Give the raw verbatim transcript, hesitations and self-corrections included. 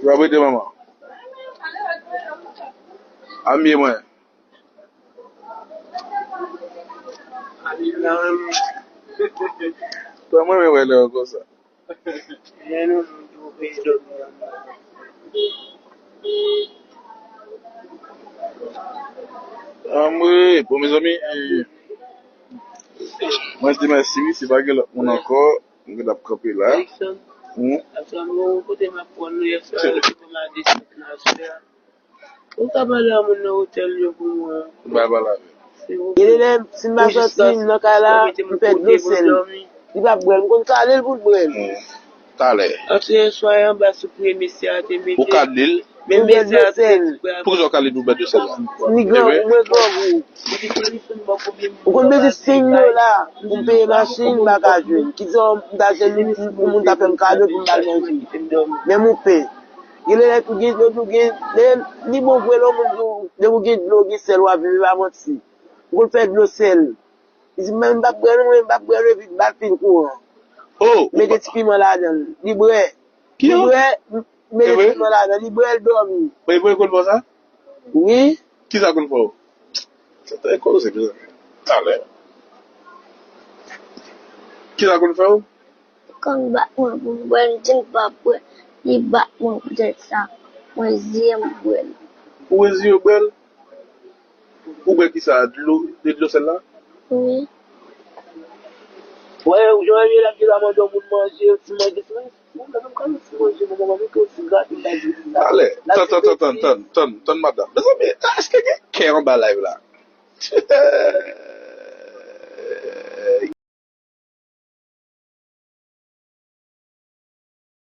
Ou ap rete manman. Amye mwen. Tò mwen men wè lè yo konsa. Anmwe, bon, mezanmi, eh, mwen di mèsi wi, si pa gen lòt moun ankò, m gen ap kanpe la. Hmm. Ou ka pale a moun nan otèl yo pou mwen. Ba, ba la. Gen de lè, si m pa sòti, m nan kay la, m fè dlo sèl. Li p ap bwè l. M konn kale l pou l bwè l. Hmm. Talè. Antre yè swa anba sou premye mesye a te mete. Ou kale l? Men mesye a te. Poukisa w kale l pou bwè dlo sèl la? Li grangou, mwen grangou. Ou konn bezwen senk dola pou m peye machin, m pa ka jwenn. Ki jan m ta jwenn pou moun ta fè m kado pou m ba l manje? Menm ou pen. Gen lè tou gen dlo, tou gen, lè li bon vre, lè yon moun di w, depi w gen dlo, gen sèl, w ap viv, e pa manti. M konn fè dlo sèl. Li di, "Men m p ap bwè non, mwen, m p ap bwè non," epi ba l pil kouran. Oh, mete ti piman ladan l. Li bwè. Li bwè, m- mete ti piman ladan l. Li bwè, l dòmi. Mwen, mwen konn fè sa? Wi. Kisa konn fè w? Sa te koze, mezanmi. Talè. Kisa konn fè w? Konn bat mwen pou m bwè, m di m p ap bwè. Li bat mwen poutèt sa. Mwen reziye m bwè l. Ou reziye w bwè l? Ou bwè kisa? Dlo, de dlo sèl la? Wi. Wè, ou jan w ye la, ki la mande yon moun manje, yon ti manje, ti manje. Mwen menm, m ka yon ti manje, mwen, mwen, mwen, ke ti gate, m ta di sa. Talè. Tann, tann, tann, tann, tann, tann, tann, madanm. Mezanmi, èske gen kè anba live la?